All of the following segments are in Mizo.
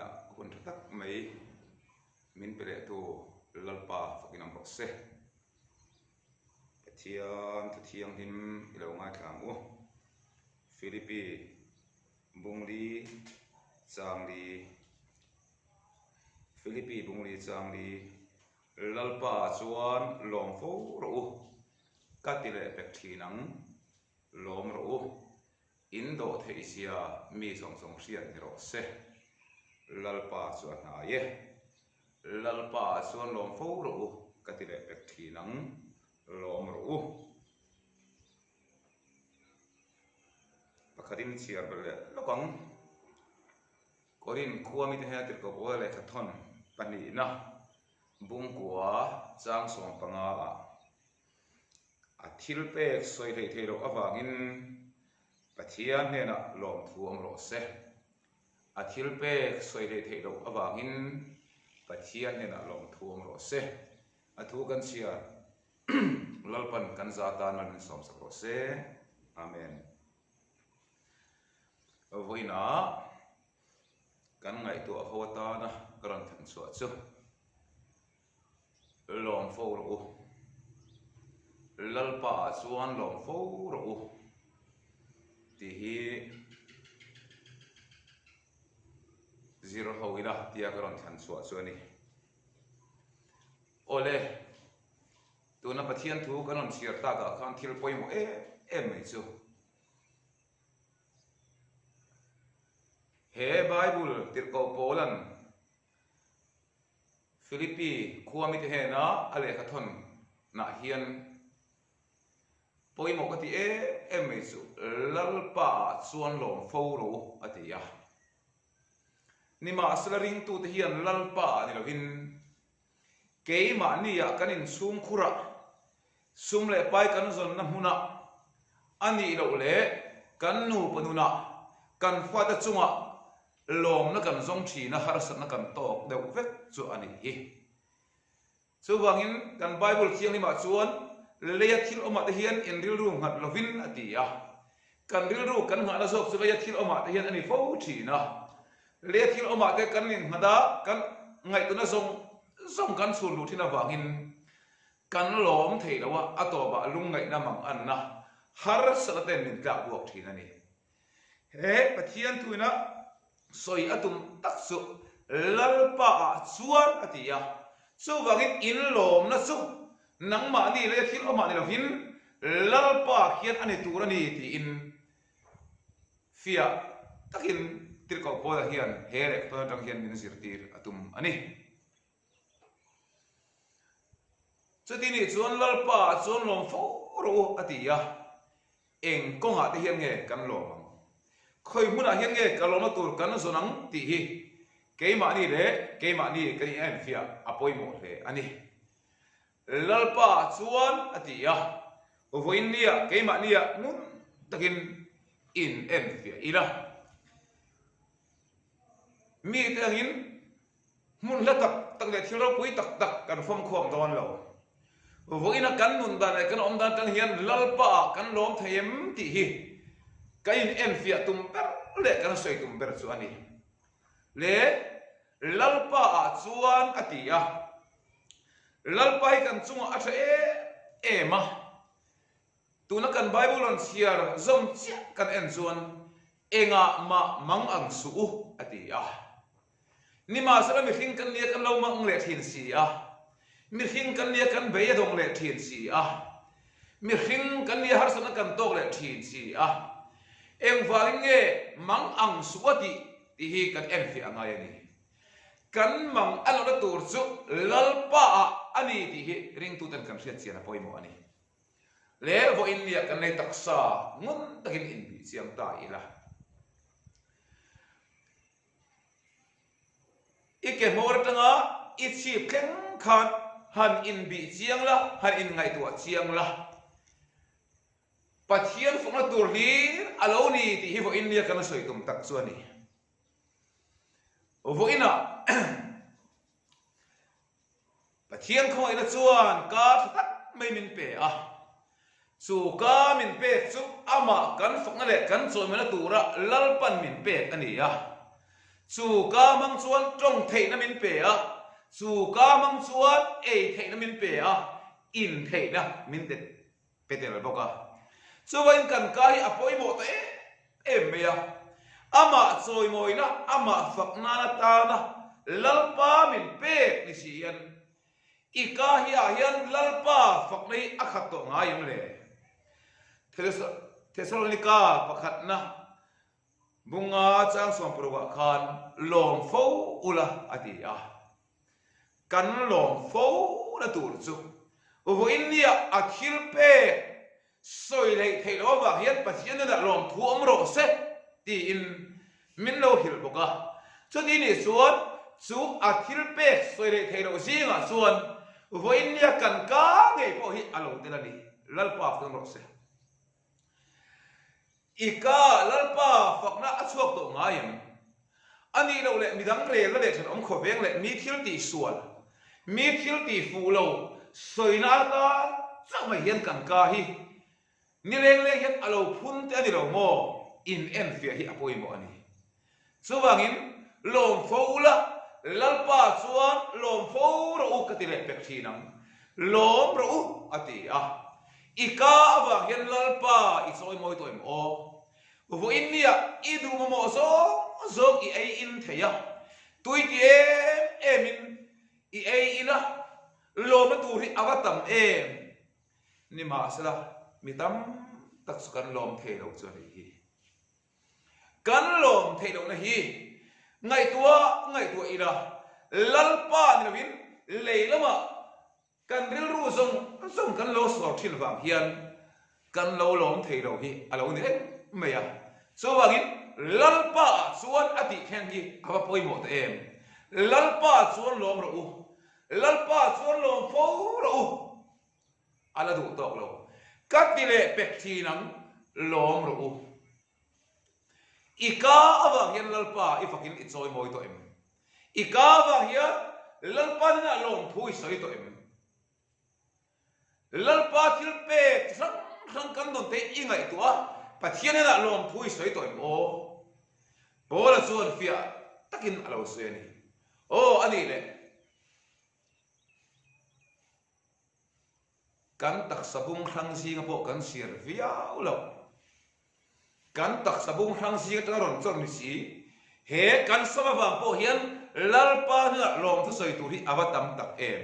Vawiinah hun tha tak mai min pe leh tu Lalpa fakin awm rawh se. Pathian thu thianghlim i lo ngaithla ang u. Philippi Bungli Changli Philippi Bungli Changli Lalpa chuan lawm fo rawh u ka ti leh pek thin ang lawm rawh u. In dawh theih zia mi zawng zawng hriat ni rawh se. Lalpa chu a hnai e. Lalpa ah chuan lawm fo rawh u ka ti leh pek thin ang, lawm rawh u. Pakhatin chhiar belh leh lawk ang. Korin khua mite hian tirhkoh pawl lehkha thawn pahnihna bungkua chang 15 ah A thil pek sawi hleih theih loh avangin Pathian hnenah lawmthu awm rawh se. A thil pek sawi hleih theih loh avangin Pathian hnenah lawmthu awm rawh se. A thu kan chhiar Lalpan kan za tan mal min sawmsak rawh se. Amen. Vawiinah kan ngaihtuah ho atana ka rawn than chhuah chu. Lawm fo rawh u. Lalpa ah chuan lawm fo rawh u tih hi zir ho ila tia ka rawn thlan chhuah chu a ni. Awle, tuna Pathian thu kan rawn chhiar takah khan thil pawimawh em em mai chu he Bible tirhkoh Paula'n Philippi khua mite hnena a lehkha thawn nah hian pawimawh ka ti em em mai chu Lalpa ah chuan lawm fo ro a ti a. Nimahsela ringtute hian Lalpa ah ni lovin keimahni ah kan inchhung khurah sum leh pai kan zawnna hmunah a nih loh leh kan nupa nunah kan fate chungah Lawmna kan zawng thin a, harsatna kan tawk deuh vek chu a nih hi. Chuvangin kan Bible thianghlimah chuan leia thil awmah te hian in rilru nghat lovin a ti a. Kan rilru kan nghahna zawk chu leia thil awmah te hian a ni fo thin a. Leia thil awmah te kan innghat a, kan ngaihtuahna zawng zawng kan chhun luh thin avangin kan lawm thei lo a, a tawpah lungngaihna manganna harsatna ten min tlak buak thin a ni. He Pathian thuina sawi a tum tak chu Lalpa ah chuan a ti a, chuvangin in lawmna chu nangmahni leh thil awmah ni lovin Lalpa khian a ni tur a ni tiin fiah takin Tirhkoh Paula hian he lehkhathawn atang hian min zirtir a tum a ni. Chuti nih chuan Lalpa ah chuan lawm fo rawh u a ti a. Eng kawngah te hian nge kan lawm ang? Khawi hmunah hian nge ka lawmna tur kan zawn ang tih hi keimahni leh keimahni kan inenfiah a pawimawh hle a ni. Lalpa chuan a ti a, vawiinnia keimahnia ngun takin inenfiah ila. Mite angin Hmun hla tak tak leh thil ropui tak tak kan fawmkhawm dawn lo. Vawiina kan nun dan leh kan awm dan atang hian Lalpa ah kan lawm thei em tih hi kan in enfiah tum ber leh kan sawi tum ber chu a ni. Le Lalpa ah chuan a ti a, Lalpa hi kan chungah a tha em em a, tuna kan Bible rawn chhiar zawm chiah kan en chuan engah mah mang ang suh u a ti a. Nimahsela mihring kan nia kan lo mang leh thin si a, mihring kan nia kan bei a dawng leh thin si a, mihring kan nia harsatna kan tawk leh thin si a, engvangin nge mang ang suh a tih tih hi kan enfiah a ngai a ni. Kan mang a lohna tur chu Lalpa ah a ni tih hi ringtuten kan hriat chian a pawimawh a ni. Le vawiin nia kan lei taksa ngun takin inbih chiang ta ila. I ke hmawr atanga i chhip thleng khan han inbih chiang la, han inngaihtuah chiang la. Pathian fakna tur hlir a lo ni tih hi vawiin nia kan sawi tum tak chu a ni. Vawiinah Pathian khawngaihna chuan ka tha tak mai min pe a, chu ka min pek chu amah kan fakna leh kan chawimawina tura Lalpan min pek a ni a. Chu ka hmang chuan tawng theihna min pe a, chu ka hmang chuan ei theihna min pe a, in theihna min pe tel bawk a. Chuvangin kan ka hi a pawimawh ta em em mai a. Amah chawimawina, amah fak nan atana Lalpa min pek ni si hian i ka hi ah hian Lalpa fakna hi a khat tawh ngai em le? Thesalonika pakhatna Bunga chang sawmparukah khan lawm fo ula a ti a. Kan lawm fo na tur chu vawiin nia a thil pek sawi hleih theih loh avang hian Pathian hnenah lawmthu awm rawh se tiin min lo hrilh bawk a. Chuti nih chuan chu a thil pek sawi hleih theih loh zingah chuan vawiin nia kan ka ngei pawh hi a lo tel a ni. Lalpa feng rawh se. I ka Lalpa fakna a chhuak tawh ngai em? A nih loh leh midang relna leh thenawm khawveng leh mi thil tih sual, mi thil tih fuh lo sawina atan chauh mai hian kan ka hi nileng leng hian a lo phun te a ni lo maw? In enfiah hi a pawimawh a ni. Chuvangin, lawm fo ula, Lalpa chuan lawm fo rawh u ka ti leh pek thin ang. Lawm rawh u, a ti a. I ka avang hian Lalpa i chawi mawi tawh em aw? Vawiin nia i duh mamawh zawng zawng i ei in thei a, tui ti em emin i ei in a, lawmna tur hi a va tam em? Nimahsela, mi tam tak chu kan lawm thei lo chu a nih hi. Kan lawm theih lohna hi ngaihtuah ngaihtuah ila, Lalpa ni lovin lei lamah kan rilru zawng zawng kan lo sawr thin vang hian kan lo lawm thei lo hi a lo ni reng mai a. Chuvangin Lalpa ah chuan a tih thleng hi a va pawimawh ta em? Lalpa chuan lawm rawh u, Lalpa chuan lawm fo rawh u. A la duh tawk lo. Ka ti leh pek thin ang, lawm rawh u. I ka avang hian Lalpa i fakin i chawi mawi tawh em? I ka avang hian Lalpa hnenah lawmthu i sawi tawh em? Lalpa thil pek chi hrang hrang kan dawn te i ngaihtuah a, Pathian hnenah lawmthu i sawi tawh em aw? Paula chuan fiah takin a lo sawi a ni. Aw, a nih leh. Kan taksa bung hrang zinga pawh kan siar viau lo. Kan taksa bung hrang zing atanga rawn chawr ni si, he kan sam avang pawh hian Lalpa hnenah lawmthu sawi tur hi a va tam tak em.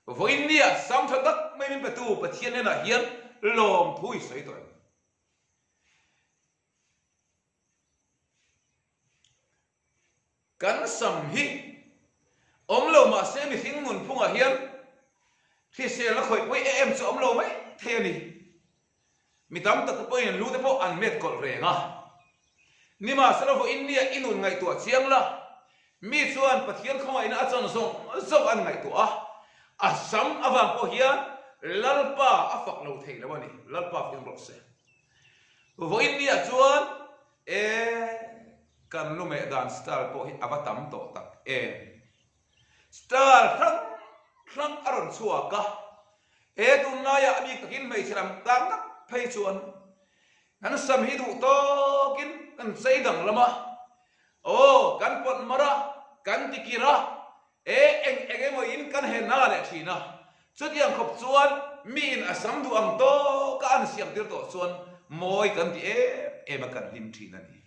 Vawiin nia sam tha tak mai min petu Pathian hnenah hian lawmthu i sawi tawh em? Kan sam hi awm lo mahse mihring nunphungah hian hriselna khawih pawi em chu awm lo mai thei a ni. Mi tam tak te pawhin an lu te pawh an met kawlh reng a. Nimahsela vawiin nia i nun ngaihtuah chiang la, mi chuan Pathian khawngaihna a chan zawng zawng an ngaihtuah a, a sam avang pawh hian Lalpa a fak lo thei lo a ni. Lalpa fiam rawh se. Vawiin nia chuan e kan lumeh dan style pawh hi a va tam tawh tak em. Style hrang hrang a rawn chhuak a, he tunlaiah a bik takin hmeichhe lam tan tak phei chuan kan sam hi duh tawkin kan chei danglam a, aw kan pawt mar a, kan tikir a, E eng eng emaw in kan he na leh thin a, chutiang khawp chuan mi in a sam duh ang tawk a an siam tir tawh chuan mawi kan ti em em a kan hlim thin a ni.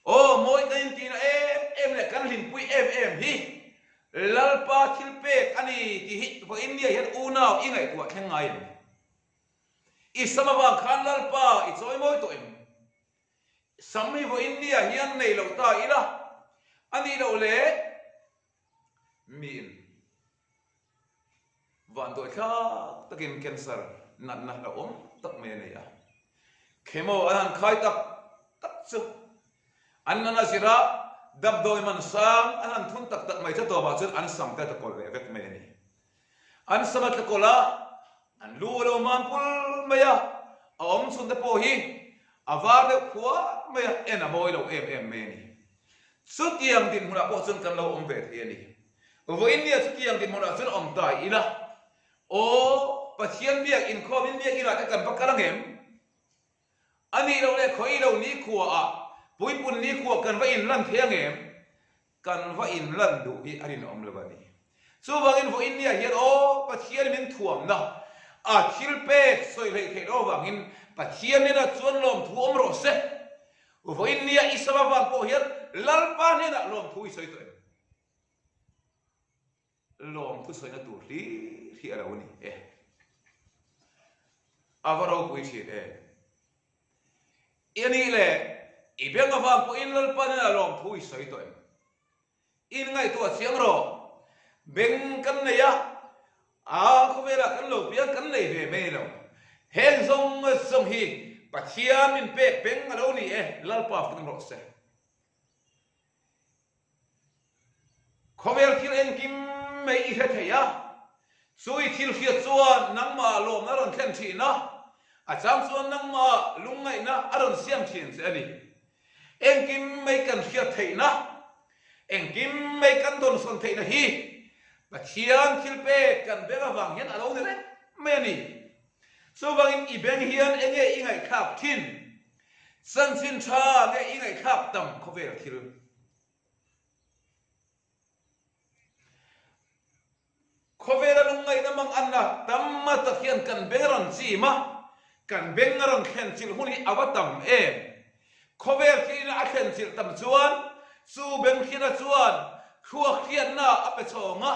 Aw mawi kan in tihna em em leh kan hlimpui em em hi Lalpa thil pek a ni tih hi vawiin nia hian unau i ngaihtuah thleng ngai em? I sam avang khan Lalpa i chawi mawi tawh em? Sam hi vawiin nia hian nei lo ta ila, a nih loh le miin vanduai thlak takin cancer natna hlauhawm tak mai a nei a. Chemo an han khai tak tak chu an nana zira damdawi man sang an han thun tak tak mai chu tawpah chuan an sam te a tlakawlh leh vek mai a ni. An sam a tlakawlh a, an lu a lo mam pul mai a, a awm chhun te pawh hi a var deuh phuar mai a, en a mawi lo em em mai a ni. Chutiang dinhmunah pawh chuan kan lo awm ve thei a ni. Vawiin nia chutiang dinhmunah chuan awm ta ila, aw Pathian biak inkhawmin biak inah te kan va kal ang em? A nih loh leh khawi lo ni khuaah Puipun nikhua kan va inlan thei ang em? Kan va inlan duh hi a rinawm lo a ni. Chuvangin vawiin niah hian aw, Pathian min thuamna, a thil pek sawi hleih theih loh avangin Pathian hnenah chuan lawmthu awm rawh se. Vawiin nia i sam avang pawh hian Lalpa hnenah lawmthu i sawi tawh em? Lawmthu sawina tur hlir hi a lo ni e. A va ropui thin em? I nih leh i beng avang pawhin Lalpa hnenah lawmthu i sawi tawh em? In ngaihtuah chiang rawh. Beng kan nei a, a khawvelah kan lo piang kan nei ve mai lo. Heng zawng zawng hi Pathian min pek beng a lo ni e, Lalpa fing rawh se. Khawvel thil engkim mai i hre thei a, chu i thil hriat chuan nangmah lawmna a rawn thlen thin a, a chang chuan nangmah lungngaihna a rawn siam thin che a ni. Engkim mai kan hriat theihna, engkim mai kan dawnsawn theihna hi Pathian thil pek kan beng avang hian a lo ni reng mai a ni. Chuvangin i beng hian enge i ngaihthlak thin? Chanchin tha nge i ngaihthlak tam khawvel thil? Khawvela lungngaihna mang anna tam a tak hian kan beng a rawn chim a, kan beng a rawn thlen chilh hun hi a va tam em? Khawvel thilina a thlen chilh tam chuan chu beng hriatna chuan thluak hriatna a pe chhawng a,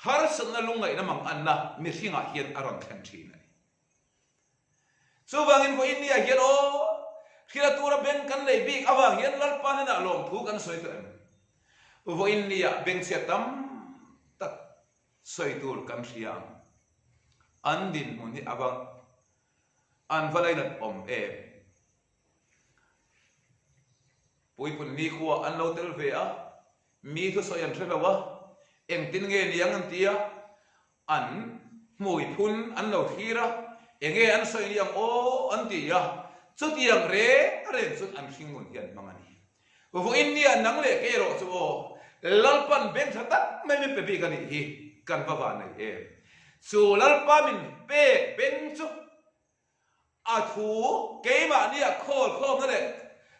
harsatna lungngaihna mang anna mihringah hian a rawn thlen thin a ni. Chuvangin vawiin ni ah hian aw, hria tura beng kan nei bik avang hian Lalpa hnenah lawmthu kan sawi tawh em? Vawiin ni ah bengchhia tam tak sawi tur kan hria ang. An dinhmun hi ava an va lainat awm em? Puipun nikhua an lo tel ve a, mi thusawi an hre lo a, engtin nge niang an ti a, An hmui phun an lo thlir a, enge an sawi ni ang aw an ti a, chutiang reng reng chuan an hringnun hi an hmang a ni. Vawiin nia nang leh kei erawh chu aw, Lalpan beng tha tak mai min pe bik a nih hi kan va van nei em. Chu Lalpa min pek beng chu a thu keimahnia khawl khawmna leh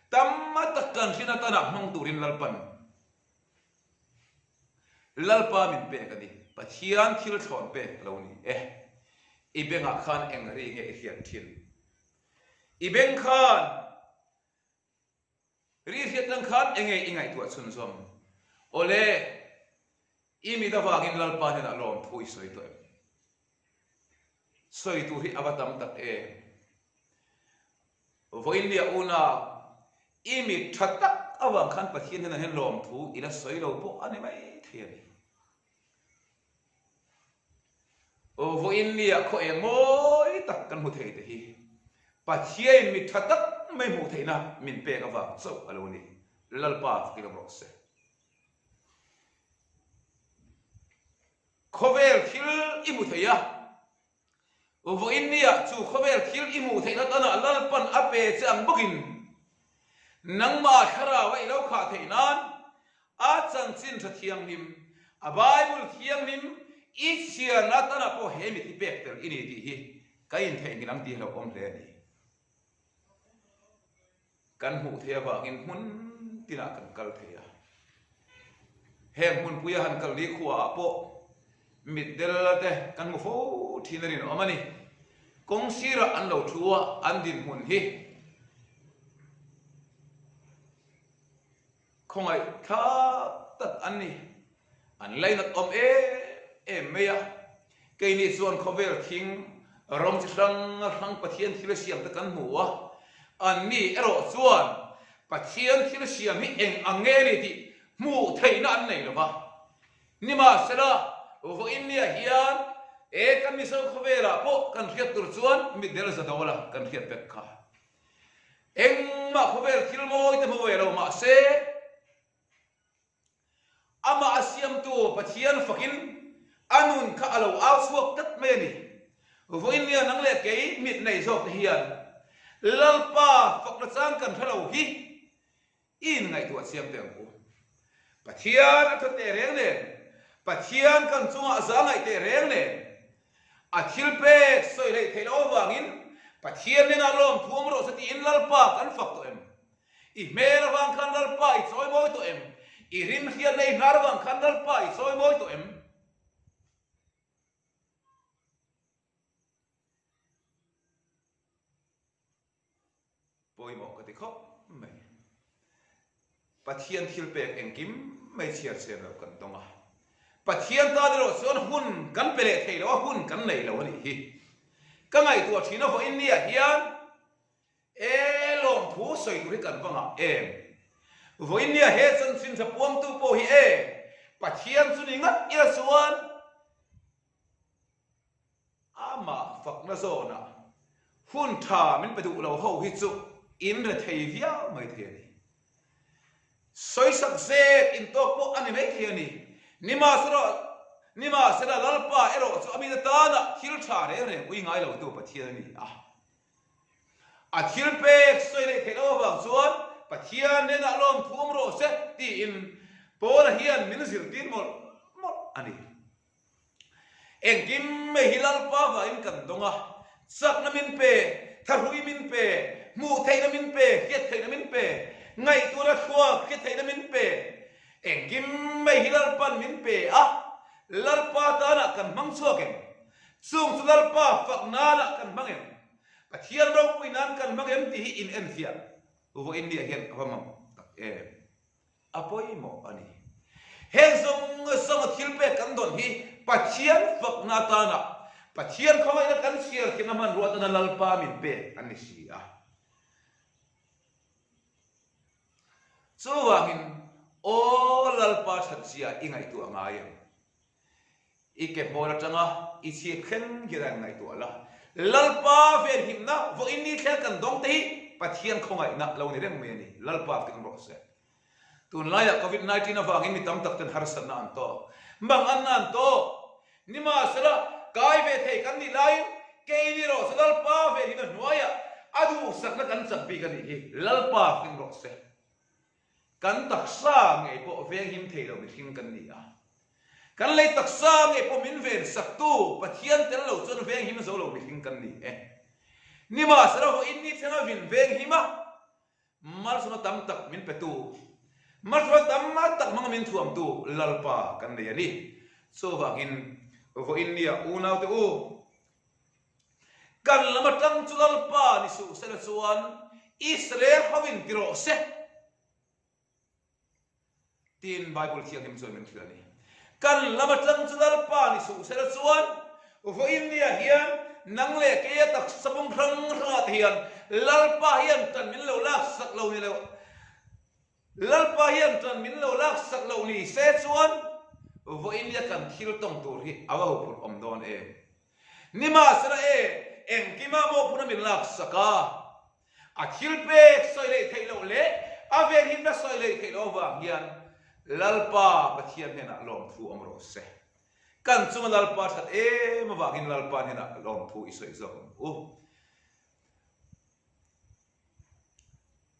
tam a tak kan hrin atana hmang turin Lalpan Lalpa min pek a ni. Pathian thil thlawn pek a lo ni e. I bengah khan eng ri nge i hriat thin? I beng khan ri hriat lang khan enge i ngaihtuah chhunzawm? Awle, i mit avangin Lalpa hnenah lawmthu i sawi tawh em? Sawi tur hi a va tam tak em? Vawiinlia unau, i mit tha tak avang khan Pathian hnenah hian lawmthu i la sawi lo pawh a ni mai thei a ni. Vawiinlia khaw eng mawi tak kan hmu thei te hi Pathiain mit tha tak mai hmuh theihna min pek avang chauh a lo ni. Lalpa fakin rawh se. Khawvel thil i hmu thei a, vawiin nia chu khawvel thil i hmuh theihna tanah Lalpan a pe che ang bawkin nangmah thlarau a i lo khah theih nan a chanchin tha thianghlim, a Bible thianghlim i chhiarna tanah pawh he mit hi pek tel i ni tih hi ka intheihnghilh ang tih a lo awm hle a ni. Kan hmuh theih avangin hmun tinah kan kal thei a. Heng hmunpuia han kal ni khuaah pawh mitdel te kan hmu fo thin a rinawm a ni. Kawng sirah an lo thu a, an dinhmun hi Khawngaih thlak tak an ni. An lainat awm em em mai a. Keini chuan khawvel thing rawng chi hrang hrang Pathian thil siam te kan hmu a. Anni erawh chuan Pathian thil siam hi eng ang nge ni tih hmuh theihna an nei lo va. Nimahsela, vawiin nia hian e kan Mizo khawvelah pawh kan hriat tur chuan mitdel za dawla kan hriat vek kha. Engmah khawvel thil mawi te hmu ve lo mahse, amah a siamtu Pathian fakin a nun kha a lo au chhuak tlat mai a ni. Vawiin nia nang leh kei mit nei zawk te hian Lalpa fakna chang kan hre lo hi I inngaihtuah chiang teh ang u. Pathian a that teh reng nen, Pathian kan chungah za ngaih teh reng nen, a thil pek sawi hleih theih loh avangin Pathian hnenah lawmthu awm rawh se tiin Lalpa kan fak tawh em? I hmel avang khan Lalpa i chawi mawi tawh em? I rim hriatna i hnar avang khan Lalpa i chawi mawi tawh em? Pawimawh ka ti khawp mai. Pathian thil pek engkim mai chhiar chhiar loh kan tawng a. Pathian tan erawh chuan hun kan pe leh thei lo a, hun kan nei lo a nih hi. Ka ngaihtuah thin a vawiin niah hian e lawmthu sawi tur hi kan va ngah em. Vawiin niah he chanchin tha puangtu pawh hi e Pathian chu ni ngat ila chuan Amah fakna zawnah hun tha min pe duh lo ho hi chu in re thei viau mai thei a ni. Sawisak zet intawk pawh a ni mai thei a ni. Nimahsela, nimahsela Lalpa erawh chu a mite tana thil tha reng reng ui ngai lotu Pathian a ni a. A thil pek sawi leh theih loh avang chuan Pathian hnenah lawmthu awm rawh se tiin Paula hian min zirtir mawlh mawlh a ni. Engkim mai hi Lalpa vangin kan dawng a, chakna min pe, thahrui min pe, hmuh theihna min pe, hriat theihna min pe, ngaihtuahna thluak hriat theihna min pe. Engkim mai hi Lalpan min pe a, Lalpa tanah kan hmang chhuak em? Chung chu Lalpa fak nanah kan hmang em? Pathian ropui nan kan hmang em tih hi in enfiah vawiin niah hian a va mang tak em? A pawimawh a ni. Heng zawng zawnga thil pek kan dawn hi Pathian fakna atana Pathian khawngaihna kan chhiar thinna hmanrua atana Lalpa min pek an ni si a. Chuvangin, Aw Lalpa thatzia i ngaihtuah ngai ang. I ke hmawr atanga i chhip thleng hian a ngaihtuah la. Lalpa venhimna vawiin ni thleng kan dawng te hi Pathian khawngaihna lo ni reng mai a ni. Lalpa fing rawh se. Tunlaiah Covid 19 avangin mi tam tak ten harsatna an tawk. Manganna an tawk. Nimahsela, kai ve thei kan nih laiin keini rawh chu Lalpa venhimna hnuaiah a duhsakna kan chak bik a nih hi. Lalpa fing rawh se. Kan taksa ngei pawh venghim thei lo mihring kan ni a. Kan lei taksa ngei pawh min ven saktu Pathian tel lo chuan venghim zo lo mihring kan ni e. Nimahsela vawiin ni thlenga vin venghim a, malsawmna tam tak min petu, malsawmna tam tak hmanga min thuamtu Lalpa kan nei a ni. Chuvangin vawiin nia unaute u, Kan lam atang chu Lalpa ni suh sela chuan Israel hoin ti rawh se tiin Bible Thianghlim chuan min hrilh a ni. Kan lam atang chu Lalpa ni suh sela chuan vawiin nia hian nang leh keia taksa bung hrang hrangah te hian Lalpa hian tan min lo laksak lo ni lo. Lalpa hian tan min lo laksak loh ni se chuan vawiin nia kan thil tawng tur hi a va huphurh awm dawn em? Nimahsela e, engkimah mawhphurhna min laksak a, a thil pek sawi leh theih loh leh a venhimna sawi leh theih loh avang hian Lalpa Pathian hnenah lawmthu awm rawh se. Kan chunga Lalpa that em avangin Lalpa hnenah lawmthu i sawi zawk ang u.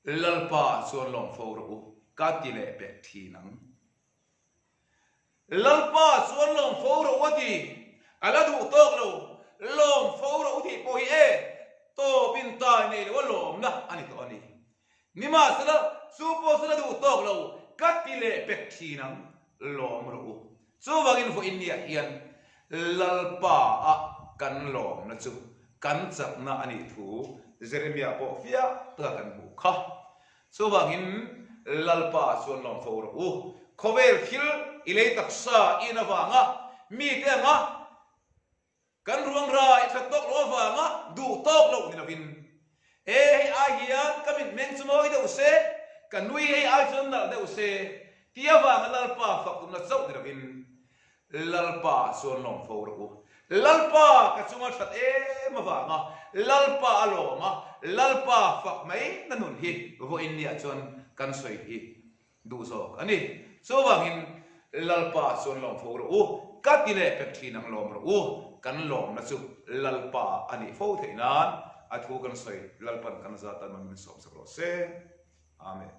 Lalpa chuan lawm fo rawh u, ka ti leh pek thin ang. Lalpa chuan lawm fo rawh u a ti, a la duh tawk lo, lawm fo rawh u tih pawh hi e, tawp in tai nei lo a lawmna a ni tawh a ni. Nimahsela, chu pawh chu la duh tawk lo, ka ti leh pek thin ang, lawm rawh u. Chuvangin vawiin niah hian Lalpa a kan lawmna chu kan chakna a nih thu Jeremia pawh fiah taka kan hmuh kha. Chuvangin Lalpa chuan lawm fo rawh u. Khawvel thil i lei taksa in avanga mite anga Kan ruang rai that tawk loh avanga duh tawk loh ni lovin, E hei ai hian ka mitmeng chu mawi deuh se, ka nui hei ai chuan nalh deuh se, ti avanga Lalpa fak tumna chauh ni lovin, Lalpa chuan lawm fo rawh u. Lalpa ka chunga that em avanga Lalpa a lawm a, Lalpa fak mai na nun hi vawiin niah chuan kan sawi hi Duh zawk a ni. Chuvangin Lalpa chuan lawm fo rawh u, ka ti leh pek thin ang lawm rawh u, kan lawmna chu Lalpa a nih fo theih nan a thu kan sawi Lalpan kan zat a man min sawmsak rawh se. Amen.